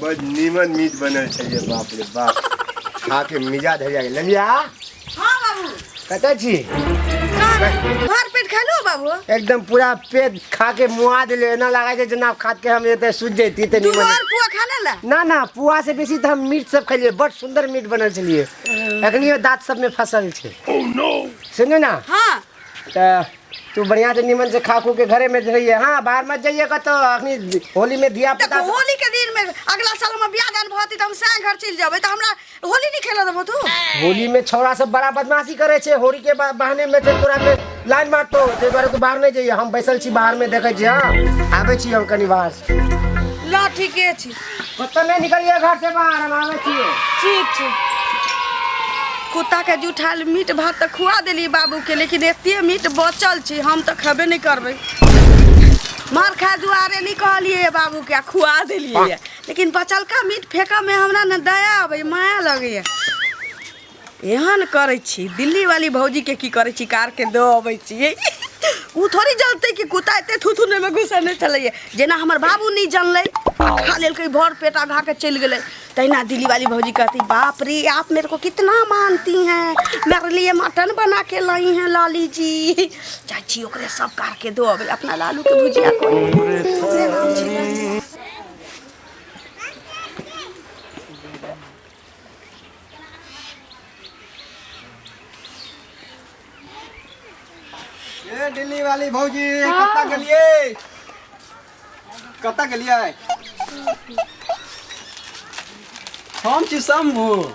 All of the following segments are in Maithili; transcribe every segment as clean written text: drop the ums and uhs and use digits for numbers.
बड़ नीमन मीट बनल छलियै, बाप रे बाप, खा के मिजा धरि गेल। ललिया। हाँ बाबू। कतऽ छी? कहाँ भर पेट खा लो बाबू। एकदम पूरा पेट खा के मुआ देले, एना लागै छै जेना खा के हम एतऽ सुति जैती तऽ तू नीमन। और पुआ खा ले ला। ना ना, पुआ से बेसी तऽ हम मीट सब खेलियै, बड़ सुंदर मीट बनल छलियै, एखनियो दाँत सबमे फसल छै। सुनू ना। हाँ। तऽ तू बढ़िया से निमन से खा खू के घरे में रहिए, हाँ, बाहर मत जाइए कतौ। अखनी होली में धिया पुता देखो, होली के दिन में अगला साल हम बियाह दान भती त हम साँझ घर चलि जेबै, त हमरा होली नहीं खेला देबो तू? होली में छौड़ा सब बड़ा बदमाशी करे छै, होली के बहाने में से तोरा पे लाइन मारतो, ताहि दुआरे तू बाहर नहीं जाइए। हम बैसल छी बाहर में, देखै छी। हाँ, आबै छी हम कनी बाहर से। ल, ठीके छी। कतौ नहीं निकलिए घर से बाहर, हम आबै छियै। ठीक छै। कुत्ता के जुठाल मीट भात तऽ खुआ देलियै बाबूके, लेकिन एते मीट बचल छै, हम तऽ खेबे नहि करबै। मार खाय दुआरे नहि कहलियै बाबूके आ खुआ देलियै, लेकिन बचलका मीट फेंकऽमे हमरा ने दया अबै, माया लगैए। एहन करै छी, दिल्ली वाली भौजीके की करै छी, कारके दऽ अबै छियै। ओ थोड़ी जानतै कि कुत्ता एते थुथुनेमे घुसने छलैए। जेना हमर बाबू नहि जानलै आ खा लेलकै भर पेट, आघा के चलि गेलै, तहिना दिल्ली वाली भौजी कहती, बाप रे, आप मेरे को कितना मानती हैं, मेरे लिए मटन बना के लाई हैं लाली जी। जाइ छी ओकरे सब कार के दो अबै, अपना लालू के भुजिया को ओकरे नाम छी। ए दिल्ली वाली भौजी, कत्ता गेलियै? कत्ता गेलियै? हम छी शंभू।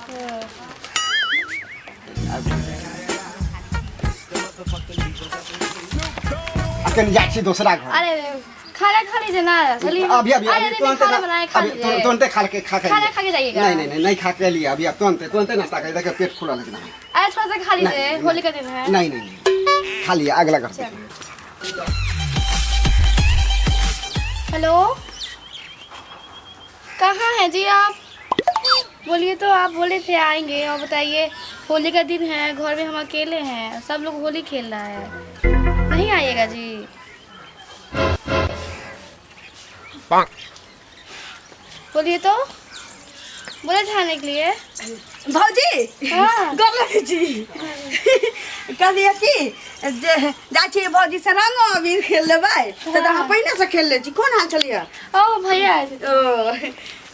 अखन जाइ छी दोसरा घर। अरे, खाना खा लीजिए ना, चलिए। अभी अभी अरे, अभी नहीं, तुरंत खाना बनाए खा अभी लीजिए। तुरंते खा के खा के खाना खा के जाइएगा। नहीं नहीं नहीं नहीं, खा के लिए अभी, अब तुरंते तुरंते नाश्ता कर, देखिए पेट फूला लगना है। अरे, थोड़ा सा खा लीजिए। नहीं, होली का दिन है। नहीं नहीं नहीं, खा लिया, अगला घर। हेलो, कहाँ हैं जी आप? बोलिए तो, आप बोले थे आएंगे, और बताइए, होली का दिन है, घर में हम अकेले हैं, सब लोग होली खेल रहा है, नहीं आइएगा जी? बोलिए तो, बोले थे आने के लिए। भौजी। हाँ। गोर लगै छी। कहलियै कि जे जाइ छी भौजी से रंग अबीर खेल लेबै, तऽ अहाँ पहिने से खेल लै छी। कोन हाल छलियै? ओ भैया आए थे। ओ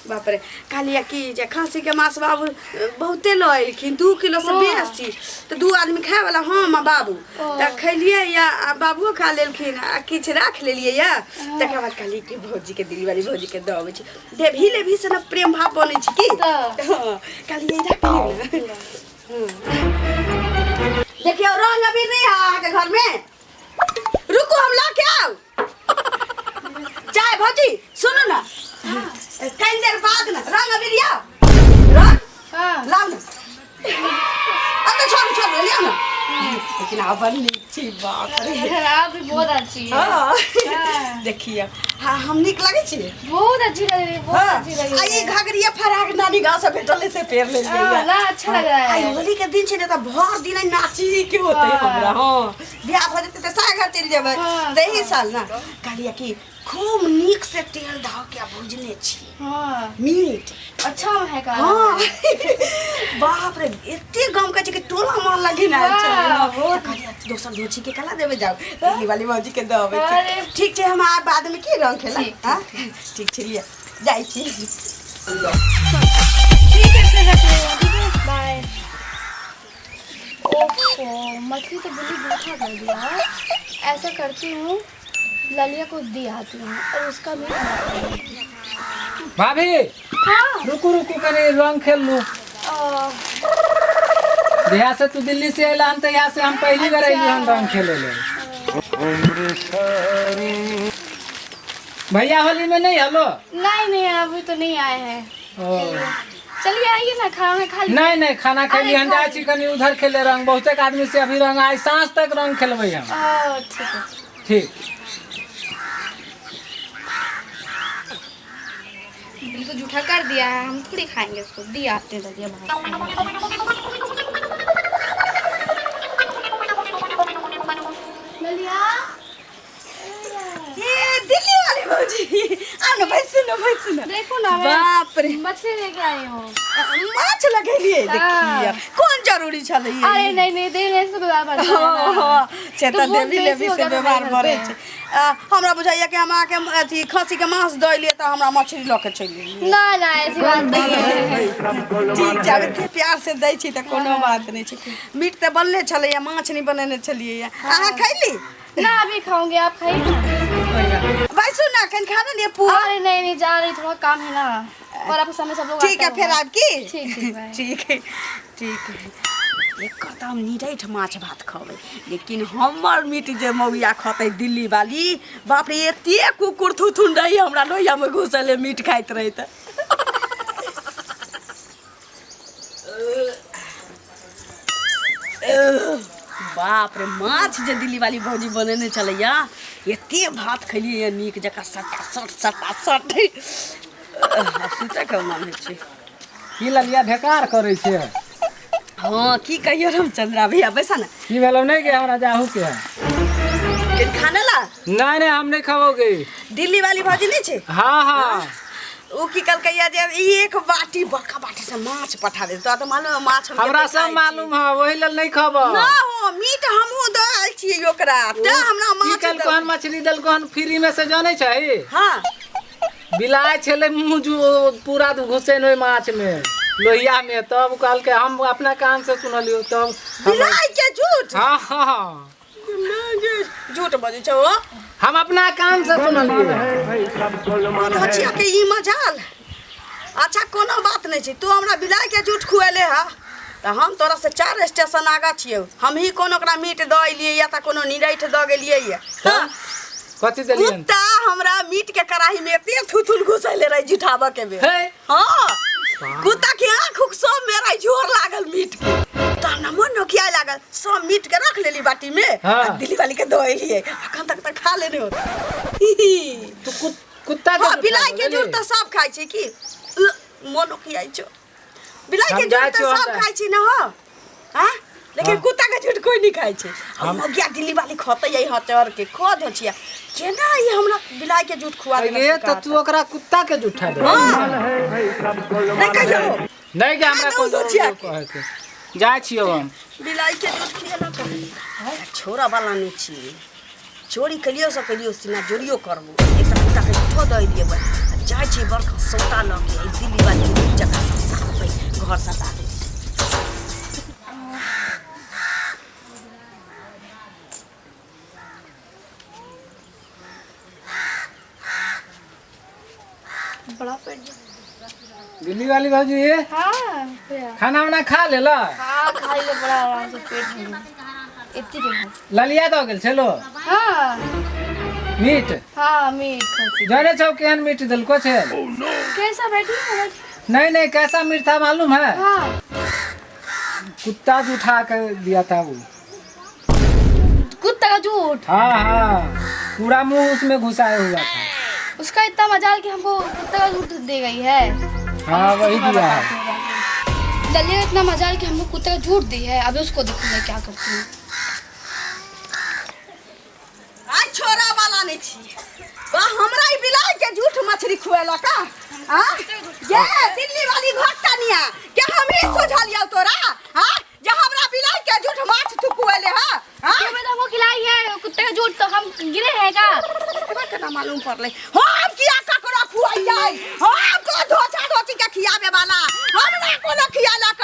बाप रे, कहलियै कि जे खस्सीके माँस बाबू बहुते लऽ एलखिन, 2 किलो से बेसी, तऽ दू आदमी खायवला, हम आ बाबू, तऽ खेलियै या आ बाबुओ खा लेलखिन आ किछु राखि लेलियै या। तकर बाद कहलियै कि भौजीके, दिल्ली वाली भौजीके दऽ अबै छी। देवी लेभी से ने प्रेम भाव बनै छै की। तऽ। हँ, कहलियै राखि लियौ ने। देखियौ, रंग अबीर नहि है अहाँके घरमे? रुकू, हम लऽ के आउ। चाय। भौजी, सुनू ना, कनी देर बाद ना रंग अबीर या रंग लाउ ना। अब तो छोड़ू छोड़ू, लिया ना। लेकिन आप बड़ नीक छी, बाप रे। आप भी बहुत अच्छी है। हाँ, देखिए, हाँ, हम नीक लगै छी? बहुत अच्छी लग रही है, बहुत अच्छी लग आ रही ई है। घघरिया फराक नानी गाँव से भेटल से पेर लेलियै। हाँ, ना अच्छा लग रहा आइ है। होली के दिन छै ने, तऽ भर दिन आइ नाची के होतै। हमरा हँ बियाह भऽ जेतै तऽ साय घर चलि जेबै। तऽ एहि साल ना कहलियै कि खूब नीक से तेल धऽ के भुजने छी मीट। अच्छा है का? हाँ, बाप रे, एते गम कहै छै कि टोला मोहल्ला घिनायल छै। वाह, बहुत। तऽ कहलियै दोसर भौजी के केना देबै, जाउ दिल्ली वाली भौजी के दऽ अबै छी। अरे। ठीक छै, हम आब बाद में की रंग खेला। ठीक। हाँ, ठीक छै, लिअ, जाइ छी। ठीक है, फिर रख रही हूँ। ठीक है, बाय। ओहो, मछली तो बिल्ली भूखा कर दिया। ऐसा करती हूँ, ललिया को दे आती हूँ और उसका मीट बनाती हूँ। भाभी। हाँ। रुकू रुकू, कनी रंग खेल लू। जहिया से तू दिल्ली से अयला हन, तहिया से हम पहली बार अयली हन रंग खेले ले। भैया होली में नहीं हलो? नहीं नहीं, अभी तो नहीं आए हैं। ओ। चलिए, आइए ना, खाना खा लीजिए। नहीं नहीं, खाना खैली हन, जाइ छी कनी उधर खेले रंग। बहुते आदमी से अभी रंग, आइ साँझ तक रंग खेलबै हम। ओ, ठीक है। ठीक। बिल्कुल जूठा कर दिया है, हम थोड़ी खाएंगे उसको। दिया आते हैं दलिया भात। ललिया। ए दिल्ली वाली भौजी, ना बैसू ना। देखो ना, मैं बाप रे। मछली लेके आई हूँ। माछ लगेलिए? देखिए, कोन जरूरी छलै? अरे नहीं नहीं, देने से तो व्यवहार बढ़ता है हाँ, ना। हाँ, से तो तऽ बहुत देवी बेसी लेवी हो से गया व्यवहार हमारे बढ़ै घर छै। हमरा बुझाइया कि हम अहाँके अथी खस्सीके मांस दऽ एलियै तऽ हमरा मछली लऽ के चलि एलियै। ना ना, ऐसी बात नहीं है। ठीक छै, आब एते प्यार से दै छी तऽ कोनो बात नहि छै। मीट तऽ बनले छलैया, माछ नहि बनेने छलियै। अहाँ खैली? ना, अभी खाऊंगी, आप खाइए ना। बैसू ना, कनि खाना लिअ पुआ। अरे नहीं नहीं, जा रही, थोड़ा काम है ना, और आपके सामने सब लोग ठीक आता है, फेर होगा। आब की। ठीक ठीक, बाय। ठीक है, ठीक है। एकर तऽ हम निरैठ माछ भात खबै, लेकिन हमर मीट जे मौगिया खतै दिल्ली वाली, बाप रे, एते कुकुर थुथुन रही हमरा लोहियामे घुसले मीट खाइत रही। तऽ बाप रे, माछ जे दिल्ली वाली भौजी बनेने छलैया, एते भात खैलियै नीक जकाँ, सटा सट सटा सट। सुतैके मन होइ छै। की ललिया ढेकार करै छै? हाँ, की कहियो रामचंद्रा भैया, बैसा ना। की भेलौ? नहीं के हमरा जाहू के है। के खाना ला। नहीं नहीं, हम नहीं खाओगे। दिल्ली वाली भौजी नहीं छै? हाँ हाँ। उ की कहलकै जे ई एक बाटी, बड़का बाटी से माछ पठा दे। तोरा तऽ मालूम है माछ हम हमरा कते सब खाइ छी। मालूम है, वही लेल नहीं खबो। ना हो, मीट हमहूँ दऽ आयल छियै ओकरा, तऽ हमरा की माछ कहलको हन? मछली देलको हन फ्री में से, जानै छै? हाँ। बिलाय छलै, मुँह जु पूरा घुसैन ओहि माछ में, लोहिया में। तब कहलकै, हम अपना कान से सुनलियो तब बिलाय के झूठ? हाँ हाँ। झूठ बजै छौ हो। हम अपना कान से सुनलियो। धचिया के ई मजाल! अच्छा, कोनो बात नहीं छै। तू हमरा बिलाय के झूठ खुएले हा तऽ हम तोरा से चार स्टेशन आगा छियौ। हम ही कोनो ओकरा मीट दऽ एलियै या तऽ कोनो निरैठ दऽ गेलियै या। तब कथी देलियन? कुत्ता हमरा मीट के कड़ाही में एते थुथुन घुसैले रहे जुठाबऽ के बेर। हे! हाँ, कुत्ता के आँख उख सब मेरा जोर लागल मीट के, तऽ हमरा मन नोकिया लागल। सब मीट के रख लेली बाटी में। आ दिल्ली वाली के दऽ एलियै, अखन तक तऽ खा लेने हो। तू कुत्ता के हाँ। झूठ बिलाइ के देली? झूठ तऽ सब खाइ छै की। मन ओकियाइ छौ। बिलाइ के हम झूठ जाइ तऽ छियौ, हम सब जाइ। खाइ छै ने? हो, हाँ, लेकिन हाँ। कुत्ता के झूठ कोई नहीं खाइ छै। हम मगिया दिल्ली वाली खतै यही हचर के खो दे छिया। केना ई हमरा बिलाइ के झूठ खुआ देलक? ये तऽ तू ओकरा कुत्ता के जूठा दे। हाँ, नहीं कहियो। नहीं के हमरा खा दऊ कोनो दोचिया के। कहे के, जाइ छियौ हम। बिलाइ के झूठ खिएलक। छोड़ा वाला नहीं छी। चोरी कलियो से कलियो, सीना जोड़ियो करबो। एकटा कुत्ता के झूठो दऽ देबै। आ जाइ छी बड़का सौता लऽ के, एहि दिल्ली वाली के नीक जकाँ ससारबै, घर सटा देबै। बड़ा पेट। दिल्ली वाली भौजी। हाँ भैया। खाना उना खा लेला? हाँ, खा ले, बड़ा आराम से पेट भर गया। इतनी देखो। ललिया दऽ गेल छलो? हाँ। मीट? हाँ, मीट खसी। जाने छौ केहन मीट देलको छै? कैसा? बैठी है, बैठी। नहीं नहीं, कैसा मीट था मालूम है? हाँ। कुत्ता उठा के दिया था वो। कुत्ता का झूठ? हाँ हाँ, पूरा मुंह उसमें घुसाया हुआ था। उसका इतना मजाल कि हमको कुत्ता का झूठ दे गई है। हाँ, वही दिया है। ललिया इतना मजाल कि हमको कुत्ता का झूठ दी है। अभी उसको देखो, मैं क्या करती हूँ। आइ छोड़ा वाला नहीं छी। वाह, हमरा ई बिलाइ के झूठ मछली खुएलक। आ ये दिल्ली वाली घोटानिया के हम ही सोझलियौ तोरा। हाँ, जे हमरा बिलाइ के झूठ माछ तू खुएले। हाँ हाँ। तुम्हें तो हमको खिलाई है कुत्ते का झूठ, तो हम गिरे हैं का? एकरा केना मालूम पड़लै? हम किया ककरो खुआइयै? हम को धोचा धोची के खियाबे वाला? हमरा कोनो खियालक,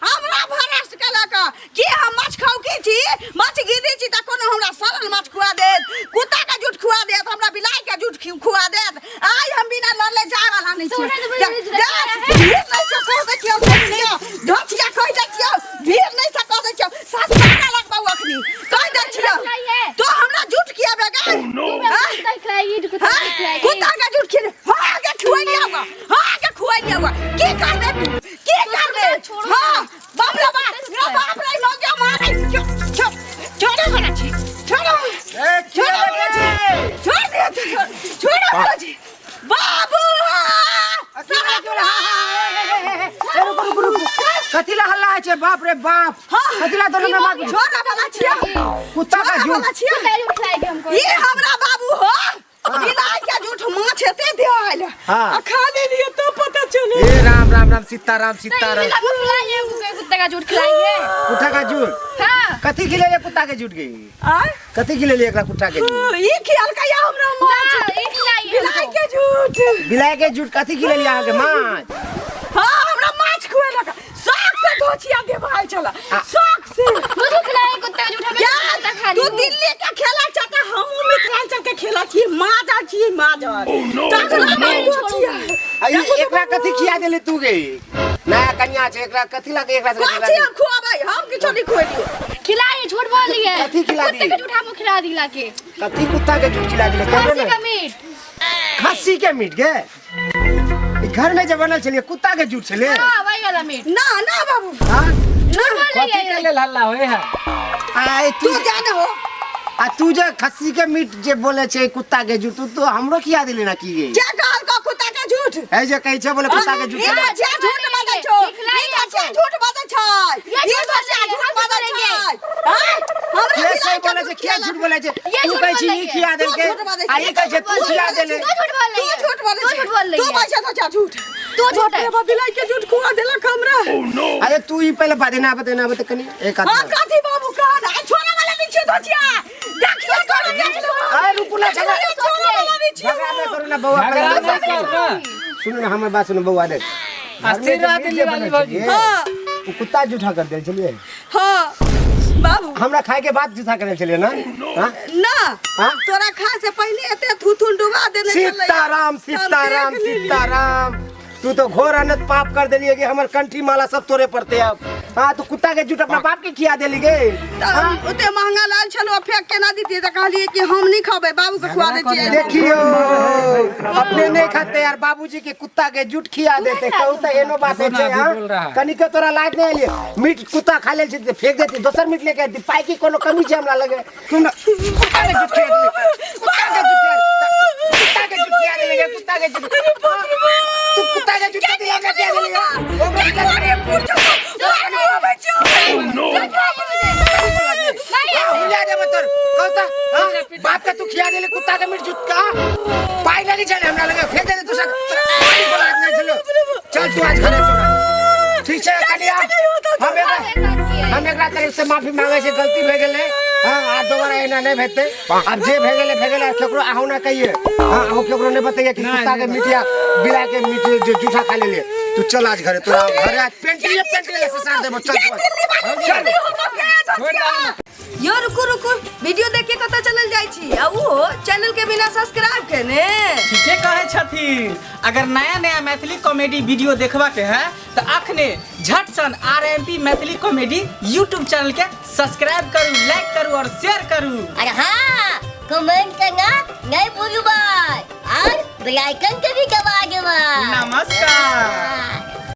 हमरा भरस केलक की? हम माछ खाउ की छी? माछ गिरी छी तऽ कोनो हमरा सड़ल माछ खुआ देत, कुत्ता के झूठ खुआ देत, हमरा बिलाइ के झूठ खुआ देत? आइ हम बिना लड़ले जाय वाला नहीं छी। तो उन्हें तो जा- बड़ी जा, भीड़ नहीं से कह दै छियौ, धोचिया धोचिया कह दै छियौ, भीड़ नहीं से कह दै छियौ, सस्ता लगबौ अखनी कह दै छियौ। खिलाई है। तो हमरा झूठ खियाबे गे? तुम्हें हाँ? कुत्ता खिलाएगी, कुत्ता हाँ? खिलाएगी। कुत्ता के झूठ खिले? हाँ के खुआइलिया हुआ, हाँ के खुआइलिया हुआ। की करबे तू? की करबे? छोड़ो। हाँ, बाप रे बाप रे, बाप रे, मौजा मारे। छोड़, छोड़ो हमरा छी, छोड़ो, छोड़ो हमरा छी, छोड़ दियो तू, छोड़ो हमरा छी। बाबू रुकु रुकु रुकु, कथी ला हल्ला होइ छै? बाप रे बाप, कथी ला दोनों में मार? छोड़ा वाला छिया। कुत्ता का छोड़ा झूठ? वाला छिया। कुत्ता का झूठ खिलाएगी हमको। ई हमरा बाबू हो, बिलाइ के झूठ माछ एते देल। हाँ। आ खा लेलिए तो पता चले। ए राम राम राम सीताराम सीताराम। खिलाइए कुत्ते का झूठ खिलाइए। कुत्ता का झूठ? हाँ। कथी खिलेलिए कुत्ता के झूठ के? आय कथी खिलेलिए एकरा कुत्ता के झूठ? ई खियाल का या हमरा माछ ना, ई खिलाइए बिलाई हमको। के झूठ। बिलाई के झूठ कथी खिलेलिए अहाँ के? माछ। हाँ हमरा माछ खुएलक, शौक से धोचिया देवाल चला, शौक से। मुझको खिलाइए कुत्ते का झूठ, हमें कुत्ता खा तू ली। दिल्ली के खेला चाहता, हम मिथिलांचल के खेला छी, माजा छी माजा। तकरा नहीं धोचिया। आ ई एकरा कथी खिया देले तू गे? नया कन्या छै, एकरा कथी लागे एकरा से? कथी हम खुआबै? हम किछो नहीं खुएलियो। खिलाइए, झूठ बोल रही है। कथी खिला कुत्ते दी? का झूठ हमको खिला दी लाके। कथी कुत्ता के झूठ खिला दिले? खस्सी का मीट। खस्सी के मीट गे? ई घर में जे बनल छलिए कुत्ता के झूठ छले? हाँ वही वाला मीट। ना ना बाबू। हां झूठ बोल रही कथी है। के लेल हल्ला होय है? आय तू जाने हो। आ तू जे खस्सी के मीट जे बोले छै कुत्ता के झूठ, तू तो हमरो खिया देली ना की गे? क्या कहल का कुत्ता के झूठ? ए जे कहै छै बोले कुत्ता के झूठ। ई तो जे झूठ बाजै छौ, ई तो जे झूठ बाजै छै, ये ई झूठ तो जे बोल रही है, झूठ हम बाजै बोलेंगे। छै। आँय? हमरा के बिलाई सही के बोले छै, झूठ के झूठ बोले छै? ये तू झूठ कहै छी बोल ई रही है। खिया देलकै, तू झूठ बाजै आ ई कहै छै तू खिया देले। तू झूठ बोल रही तू है। झूठ बोले तू छै। झूठ बोल रही तू है। बाजै तो झूठ। तू झूठ है। बाप रे, बिलाई के झूठ खुआ देलक हमरा। अरे तू ई पहले बात ना बते ना बते कनी एक हाँ आदमी। कथी बाबू कह ना, छोड़ा वाला नहीं छियो धोचिया। देखियो तोरा देख लो। अरे रुकू ना, झगड़ा छोड़ा वाला नहीं छियो। झगड़ा ना करू ना बउआ, झगड़ा पहले नहीं करू ना। सुनू ना हमर बात सुनू बउआ, देख। अस्थिर रह दिल्ली वाली भौजी। हाँ उ कुत्ता जूठा कर देल छलिए। हाँ बाबू। हमरा खाए के बाद जूठा कर देल छलिए ना? हां ना हाँ? तोरा खा से पहले एते थुथुन डुबा देने छलै। सीताराम सीताराम देख लेलियै। सीताराम, तू तो घोर अनत पाप कर देलिए कि हमर कंठी माला सब तोरे पड़ते अब। हाँ तो कुत्ता के जूठ अपना बाप के खिया देली गे। तऽ ओते महंगा लाल छलो, फेंक केना दितियै? तऽ कहलियै कि हम नहीं खबै, बाबू के खुआ दै छियै। देखियो अपने नहीं खाते यार, बाबूजी के कुत्ता के जूठ खिया देते। कहू तो एनो बात है देखो ना, छै, अभी हाँ? बोल रहा है। कनिको तोरा लाज नहीं एलिए? मीट कुत्ता खा लेल छै तऽ फेंक देती, दोसर मीट लेके आती। पाई की कोनो कमी छै हमरा लगे? तू ना कुत्ता के जूठ खिया देली, कुत्ता के जूठ खिया, कुत्ता के जूठ खिया देली गे, कुत्ता के जूठ। तू कुत्ता के जूठ खिया देली, खिया देली गे। हुलिया देबो तोर। कहू तऽ, हाँ? बाप के तू खिया देली कुत्ता के मीट जूठ का पाई नहीं छले हमरा लगे, फेंक दे तू सब। पाई बोला नहीं छलो। चल तू आज घरे तोरा। ठीक छै कनिया, हम एकरा तरफ से माफी मांगे छै, गलती भए गेलै। हाँ आ दोबारा एना नहीं भेतै। आब जे भए गेलै भए गेलै, केकरो अहूँ ना कहिए। हाँ अहूँ केकरो नहीं बतैए कि कुत्ता के मीट या बिला के मीट जे जूठा खा लेलिए। तू चल आज घरे, तोरा घरे आज पेंटिए पेंटिए से सार देबो। चल चल। यो रुकू रुकू, वीडियो देख के कतऽ चलल जाइ छी? आ उहो चैनल के बिना सब्सक्राइब केने। ठीके कहै छथिन। अगर नया नया मैथिली कॉमेडी वीडियो देखबा के है तो अखने झट सन RMP Maithili comedy YouTube channel के सब्सक्राइब करू, लाइक करू और शेयर करू। अरे हाँ कमेंट करना नहीं भूलू भाई, और बेल आइकन के भी दबा देबा। नमस्कार। हाँ।